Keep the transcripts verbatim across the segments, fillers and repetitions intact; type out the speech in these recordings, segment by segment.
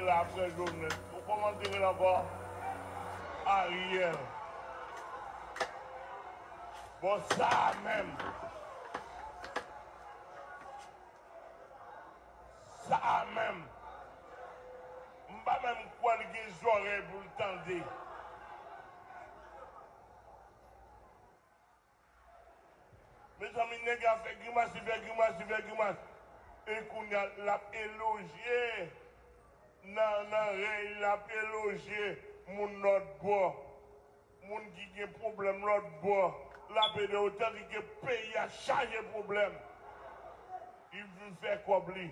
la apre Jovenel. Ou kòman te rele ankò? Ariel. Bon, sa a menm. Sa a menm. M pa menm kwè l gen zòrèy pou l tande. Mezanmi, nèg la fè grimas, li fè grimas, li fè grimas. E kounye a, l ap elojye nan, nan rèy, l ap elojye moun lòt bò. Moun ki gen pwoblèm lòt bò. L ap ede yo, tandiske peyi a chaje pwoblèm. Li vin fè kòb li.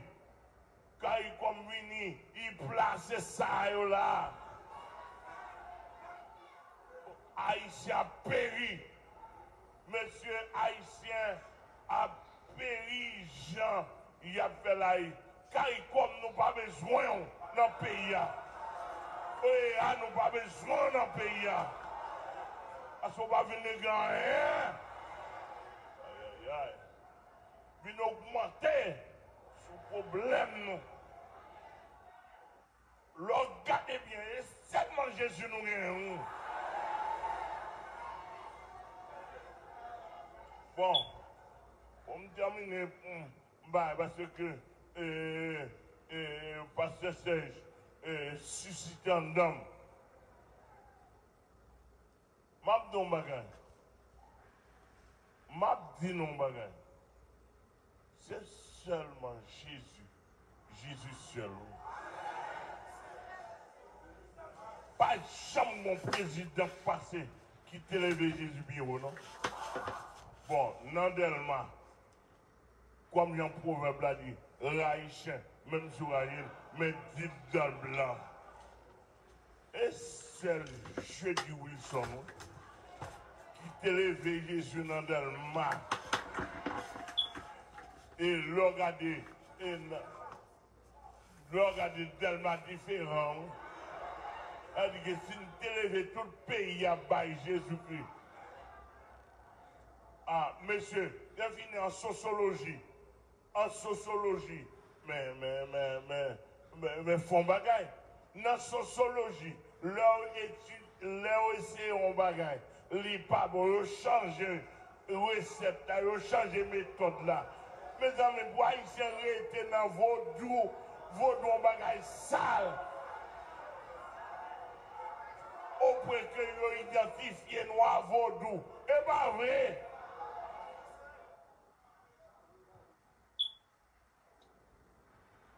Caricom vini, li plase sa yo la. Ayisyen ap peri. Mesye, Ayisyen ap peri jan y ap fè la. Caricom, nou pa bezwen w nan peyi a. O E A, nou pa bezwen w nan peyi a. Paske w pa vin regle anyen. Ayayay. Vin ogmante sou pwoblèm nou. Lè w gade byen, e sèlman Jezi nou genyen, wi. Bon, pou m tèmine, m, m bay, paske, e, e, Pastè Serge, e, sisite anndan m. M ap di yon bagay. M ap di nou yon bagay. Se sèlman Jezi. Jezi sèl, wi. Pa janm gon prezidan k pase ki te leve Jezi pi wo, non. Bon, nan Dèlma, kòm jan pwovèb la di, rayi chen, menm si w rayi l, men di l dan l blan. E sèl Jedi Wilson, wi, ki te leve Jezi nan Dèlma. E lè w gade, e nan, lè w gade Dèlma diferan, wi. Sa di ke si n te leve tout peyi a bay Jezikri. A, mesye, defini an sosyoloji. An sosyoloji, men, men, men, men, men, men fè yon bagay. Nan sosyoloji, lè w etid-, lè w eseye yon bagay, li pa bon, yo chanje resèt la, yo chanje metòd la. Mezanmi, pou Ayisyen rete nan vodou, vodou yon bagay sal. Opwen ke yo idantifye nou a vodou. E pa vre.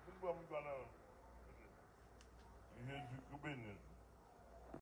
Vin pran m nan. Jezi ki beni.